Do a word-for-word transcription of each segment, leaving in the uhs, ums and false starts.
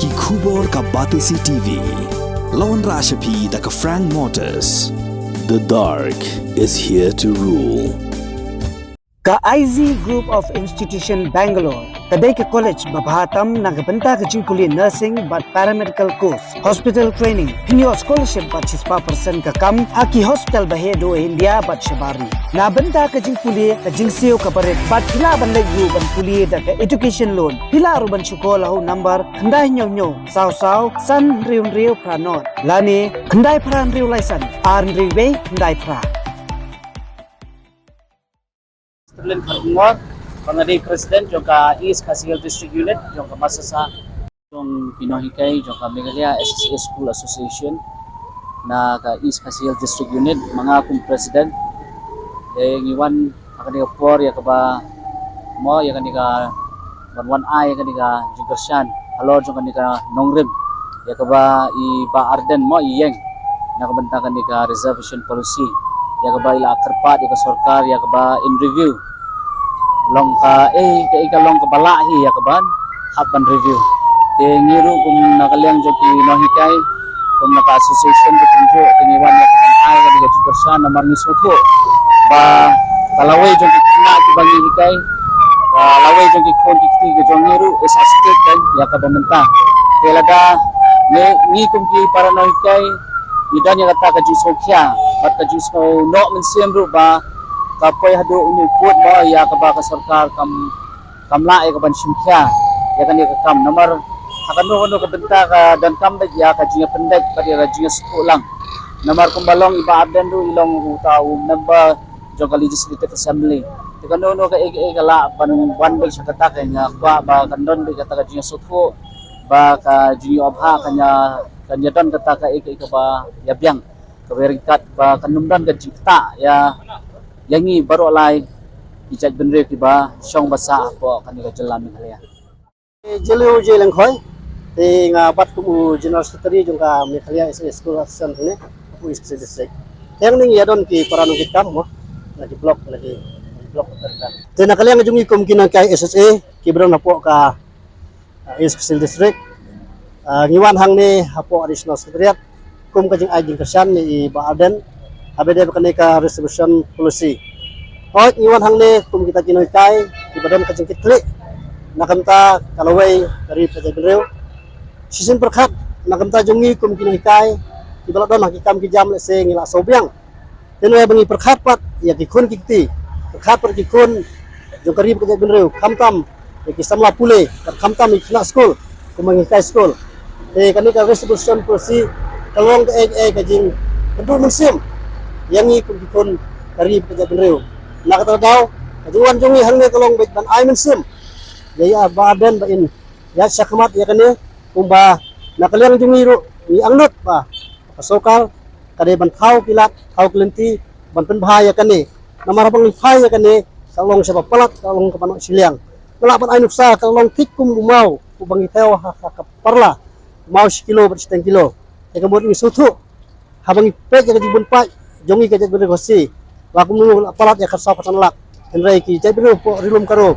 Ki khubor ka Batesi T V. La wanrah sha phi da ka Frank Motors. The dark is here to rule. Ka I Z Group of Institution Bangalore ka dei ka college ba bha tam na ka bynta ka jingpule nursing bad paramedical course, hospital training, pynïoh scholarship bad shispah percent ka kam ha ki hospital ba heh duh India bad shabar ri. Na bynta ka jingpule ka jingsiew ka barit bad phi lah ban leit ruh ban pule da ka education loan. Phi lah ruh ban shu call ha u number khyndai hynñiew hynñiew saw saw san hynriew hynriew phra nod lane khyndai phra hynriew lai san ar hynriew wei khyndai phra. Sterling Kharkongor, ba nga dei president jong ka East Khasi Hills District Unit jong ka MASASA. Jong ki nonghikai jong ka Meghalaya S S A School Association na ka East Khasi Hills District Unit, ma nga kum president. Te ngi wan ha kane ka por ïa kaba mo ïa kane ka ban wan ai ïa kane ka jingkyrshan halor jong kane ka nongrim ïa kaba i Bah Ardent mo i ïeng na ka bynta kane ka reservation policy ïa kaba i la kyrpad ïa ka sorkar ïa kaba in review. Long ka eh ka eh ka long kaba lah hi ïa kaban hap ban review. Te ngi ruh kum na ka liang jong ki nonghikai kum na ka association ka kumjuh te ngi wan ïa kaban ai ka dei ka jingkyrshan namar ngi sngewthuh ba ka lawei jong ki khynnah kiba ngi hikai, ka lawei jong ki khun ki kti ka jong ngi ruh is at stake kan ïa kaba mynta. Te lada ngi ngi kum ki para nonghikai ngi don ïa kata ka jingsngewkhia bad ka jingsngewnoh mynsiem ruh ba ka poi haduh une u pud mo ïa kaba ka sorkar kam kam lah ïa kaban shim khia ïa kane ka kam namar ha kano kano ka bynta ka donkam beit ïa ka jingïapyndait bad ïa ka jingïasngewthuh lang. Namar kumba long i Bah Ardent ruh i long uta u member jong ka Legislative Assembly. Te kano kano ka eh ka eh ka lah ban wan beit sha kata ka nga kwah ba kan don beit kata ka jingïasngewthuh ba ka jingïoh bha kan ïa kan ïa don kata ka eh ka eh kaba ïa biang kaba ïa ryngkat ba kan ym don ka jingktah ïa ïa ngi baroh lai ki jaitbynriew kiba shong ba sah hapoh kane ka jylla Meghalaya. Jylliew Jylliew Lyngkhoi, te nga bat kum u General Secretary jong ka Meghalaya S A School Association ne, u East Khasi Hills District. Te hangne ngi ïa don ki para nongkitkam mo na ki block na ki block. Te na ka liang jong ngi kum ki nonghikai S S A kiba don hapoh ka uh, East Khasi Hills District. Uh, ngi wan hangne hapoh Additional Secretariat kum ka jingai jingkyrshan ïa i Bah Ardent haba ïadei bad kane ka reservation policy. Hooid ngi wan hangne kum kita ki nonghikai kiba don ka jingkitkhlieh na ka bynta ka lawei ka ri ka jaitbynriew. Shisien pyrkhat na ka bynta jong ngi kum ki nonghikai kiba la don ha ki kam ki jam lehse ngi la sngewbiang. Te ngi ba ngi pyrkhat pat ïa ki khun ki kti, pyrkhat pat ki khun jong ka ri bad ka jaitbynriew, khamtam ïa ki samla pule bad khamtam ïa ki khynnah skul kumba ngi hikai skul. Te kane ka reservation policy ka long kaei kaei ka jingpynduh mynsiem ïa ngi kum ki khun ka ri bad ka jaitbynriew. Na kata ka daw ka jingwan jong ngi hangne ka long beit ban ai mynsiem ïa i Bah Ardent ba in ïaid shakhmat ïa kane kumba na ka liang jong ngi ruh ngi angnud ba ka sorkar ka dei ban thaw ki lad thaw ki lynti ban pynbha ïa kane. Namar haba ngi phai ïa kane ka long shaba palat ka long kaba noh shiliang. Nga lah ban ai nuksa ka long thik kum u maw uba ngi thew ha ka parla, u maw shi kilo bad shiteng kilo. Te ka mut ngi sngewthuh haba ngi peit ïa ka jingbun paid jong ngi ka jaitbynriew Khasi la kumno la palat ïa ka saw ka san lak. Hynrei ki jaitbynriew hapoh Ri Lum Garo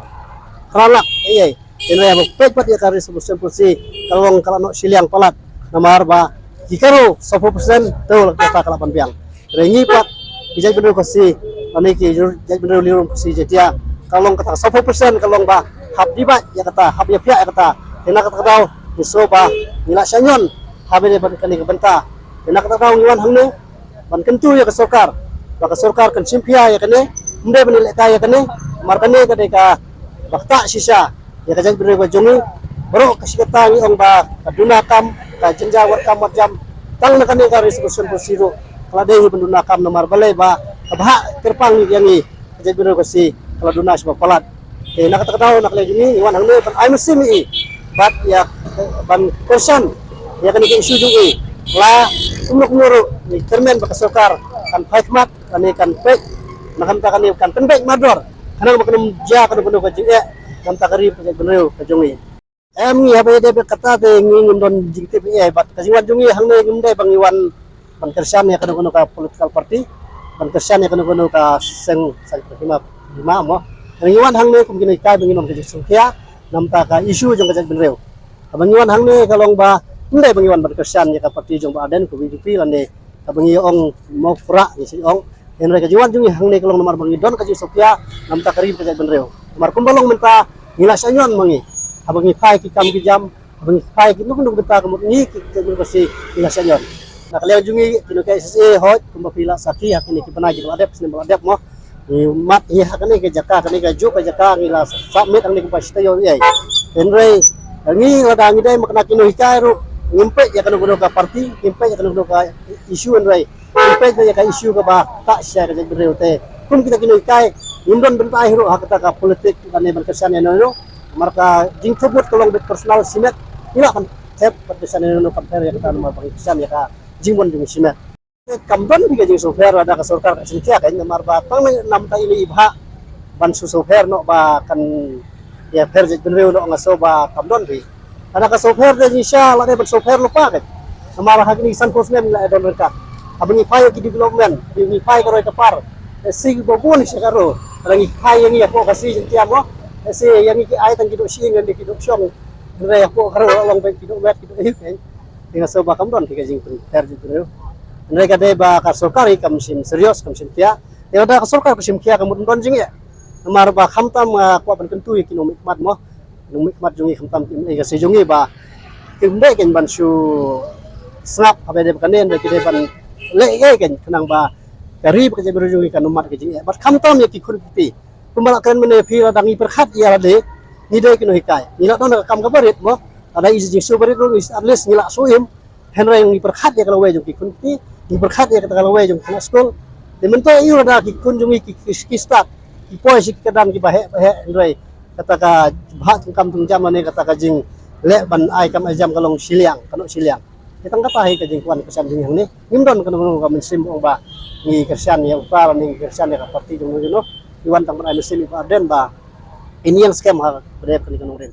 phra lak ei ei. Hynrei haba peit pat ïa ka reservation policy ka long ka la noh shiliang palat namar ba ki Garo sawphew percent te la kata ka la ban biang. Hynrei ngi pat ki jaitbynriew Khasi lane ki jaitbynriew Ri Lum Khasi Jaintia ka long kata sawphew percent ka long ba hap dibait ïa kata hap ïa phiah ïa kata. Te na kata ka daw ngi sngewbha ngi la shah ñion haba ïadei bad kane ka bynta. Te na kata ka daw ngi wan hangne ban kyntu ïa ka sorkar ba ka sorkar kan shim khia ïa kane, ym dei ban ïalehkai ïa kane, namar kane ka dei kaba ktah shisha ïa ka jaitbynriew ka jong ngi. Baroh ka shi katta ngi ong ba ka duna kam, ka jynjar wat kam wat jam, tang na kane ka reservation policy ruh ka la dei hi ban duna kam namar balei ba ka bhah kyrpang ïa ngi ka jaitbynriew Khasi ka la duna shaba palat. Te na kata ka daw na ka liang jong ngi ngi wan hangne ban ai mynsiem ïa i bad ïa ban kyrshan ïa kane ka issue jong i. La kumno kumno ruh ngi kyrmen ba ka sorkar kan phai khmat lane kan peit na ka bynta kane kan pynbeit mardor khnang ba kan ym jia kano kano ka jingeh na ka bynta ka ri ka jaitbynriew ka jong i. Em ngi haba ïadei bad kata te ngi ngim don jingtip ei ei bad ka jingwan jong ngi hangne ngim dei ba ngi wan ban kyrshan ïa kano kano ka political party, ban kyrshan ïa kano kano ka seng saiñ hima hima mo. Ngi wan hangne kum ki nonghikai ba ngi don ka jingsngewkhia na ka bynta ka issue jong ka jaitbynriew. Haba ngi wan hangne ka long ba ym dei ba ngi wan ban kyrshan ïa ka party jong Bah Ardent ka VPP lane kaba ngi ong mo pura ngi shu ong. Hynrei ka jingwan jong ngi hangne ka long namar ba ngi don ka jingsngewkhia namar ka ri ka jaitbynriew. Namar kumba long mynta ngi la shaniah ma ngi. Haba ngi phai ki kam ki jam, haba ngi phai ki nuk nuk bynta ka mut ngi ki ki nuk ka si ngi la shaniah. Na ka liang jong ngi ki nonghikai SSA hoi kumba phi la sakhi ha kine ki bnai ki ba la dep snem ba la dep mo. Ngi mad hi ha kane ka jaka, kane ka juk ka jaka ngi la submit hangne kumba shi taïew ïa. Hynrei ngi lada ngi dei ma kane ki nonghikai ruh ngim peit ïa kano kano ka party, ngim peit ïa kano kano ka issue, hynrei ngim peit ïa ka issue kaba ktah sha ka jaitbynriew te. Kum kita ki nonghikai ngim don bynta hi ruh ha kata ka politik lane ban kyrshan ïa no no. Namar ka jingthubud ka long beit personal shimet. Ngi lah ban thep ban kyrshan ïa no no compare ïa kata namar ban kyrshan ïa ka jingwan jong shimet. Kam don phi ka jingsngewpher lada ka sorkar ka shim khia ka namar ba tang na namta ine i bha ban sngewpher noh ba kan ïapher jaitbynriew noh nga sngew ba kam don phi. Lada ka sngewpher te jingshisha la dei ban sngewpher lypa ka. Namar ha kine ki sanphew snem la don ryngkat. Haba ngi phai ki development, ngi phai ka roi ka par. Si ba bun sha ka ro. Lada ngi phai ïa ngi ïa ko ka si jingtiam mo. Si ïa ngi ki ai tang ki doh shi ngan ki doh shong. Hynrei ïa ko ka ro long ba ki doh wet ki doh ïa ka. Nga sngew ba kam don phi ka jingpynpher jaitbynriew. Hynrei ka dei ba ka sorkar hi kam shim serious kam shim khia. Ïa lada ka sorkar ka shim khia ka mut don jingeh. Namar ba khamtam nga kwah ban kyntu ïa ki nongmihkhmat mo. Nongmihkhmat jong ngi khamtam ki MLA ka seng jong ngi ba kim dei kein ban shu sngap haba dei ba kane dei ki dei ban leh ei kein khnang ba ka ri ba ka jaitbynriew jong ngi kan ym mad ka jingeh. Bad khamtam ïa ki khun ki kti. Kumba la kren mynne phi lada ngi pyrkhat ïa lade ngi dei ki nonghikai. Ngi la don ka kam kaba rit mo. Lada i jingsiew barit ruh ngi at least ngi la siew im. Hynrei ngi pyrkhat ïa ka lawei jong ki khun ki kti, ngi pyrkhat ïa kata ka lawei jong ki khynnah skul. Te mynta ïa lada ki khun jong ngi ki, ki, ki stad, ki poi sha ki kyrdan kiba heh ba heh hynrei kata ka bha jingkam jingjam lane kata ka jingleh ban ai kam ai jam ka long shiliang, ka noh shiliang. Te tang kata hi ka jingwan kyrshan jong ngi hangne. Ngim don kano kano ka mynsiem ong ba ngi kyrshan ïa uta lane ngi kyrshan ïa ka party jong no jong no. Ngi wan tang ban ai mynsiem ïa Bah Ardent ba in ïeng skhem ha ba dei kane ka nongrim.